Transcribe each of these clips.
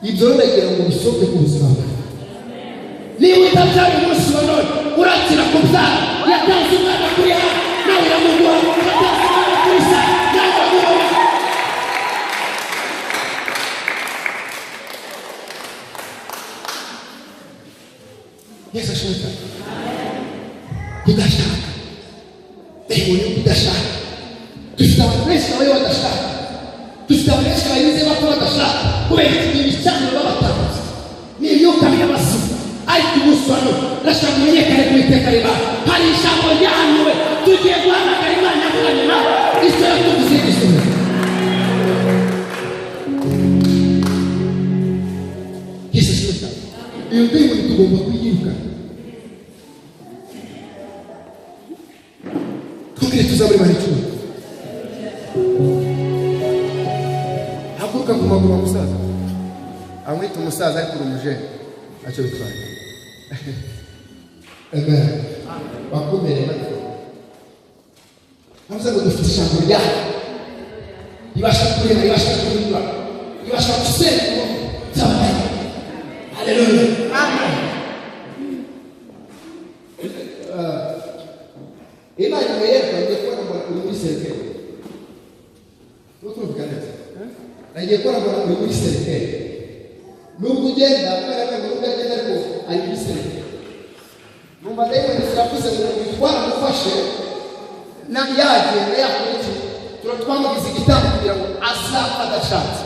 Ibyo ndagira ngo bisohoke ku buzima bwawe. Niba utabyara umunsi wa none urakira kubyara. Yatanze umwana kuri Hana, nawe iramuguha. Yatanze umwana kuri Sara, nawe iramuguha. Yesu ashimwe cyane. Kudashaka, dayimoni yo kudashaka. Dufite abantu benshi babayeho badashaka, dufite abantu benshi bayizeye bapfa badashaka kubera iki? Ni ibicaniro babatanze, ni imyuka y'abasizi. Ariko umunsi wa none ndashaka umenyekane ku iteka riba hari ijambo ryahanuwe. Tugiye guhamagara Imana yavuganye nawe, icyo yatuvuze igisohoza. Yesu ashimwe cyane. Iyo dayimoni tugomba kuyirukana. Twongere tuzabure mara 10. Haguruka ku maguru, musaza. Amwita umusaza ariko uri umujene, ntacyo bitwaye. Amen. Bakomere bato. Navuze ngo dufite ijambo ryayo ribasha kurema, ribasha guhindura, ribasha gusenya by'abantu. Haleluya. Imana imwereka, ngiye kubona mbona uri muri cercueil. Tutumvikana neza? Nagiye kubona mbona uri muri cercueil. Nubwo ugenda, kubera ko nubwo agenda ariko ari muri cercueil. Numva dayimoni ziravuze ngo twaramufashe na yagenda yakora iki, tura twamugize igitambo kugira ngo azapfa adashatse.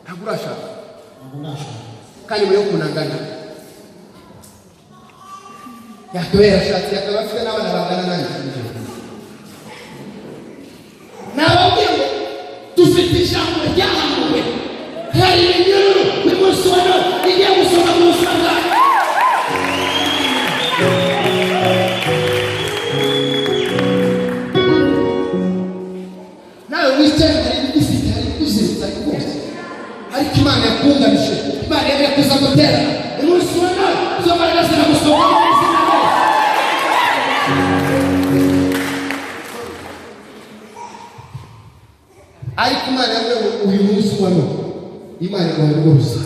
Ntabwo urashaka kandi muri yo kunangana yakabaye yarashatse, yakaba afite n'abana bangana nanjye. Nababwiye ngo dufite ijambo ryahanuwe. Hari iminyururu uyu munsi wa none igiye gusoma mu buzima bwawe. Nawe wicaye, hari ibigufite, hari ibikuziritse, hari rwose, ariko Imana yakunganije, Imana yemeye kuza guterana. Umunsi wa none izo mbaraga ziragusohoka mu izina rya Yesu. Ariko Imana yavuze ngo uyu munsi wa none Imana iguha urugo ruzima.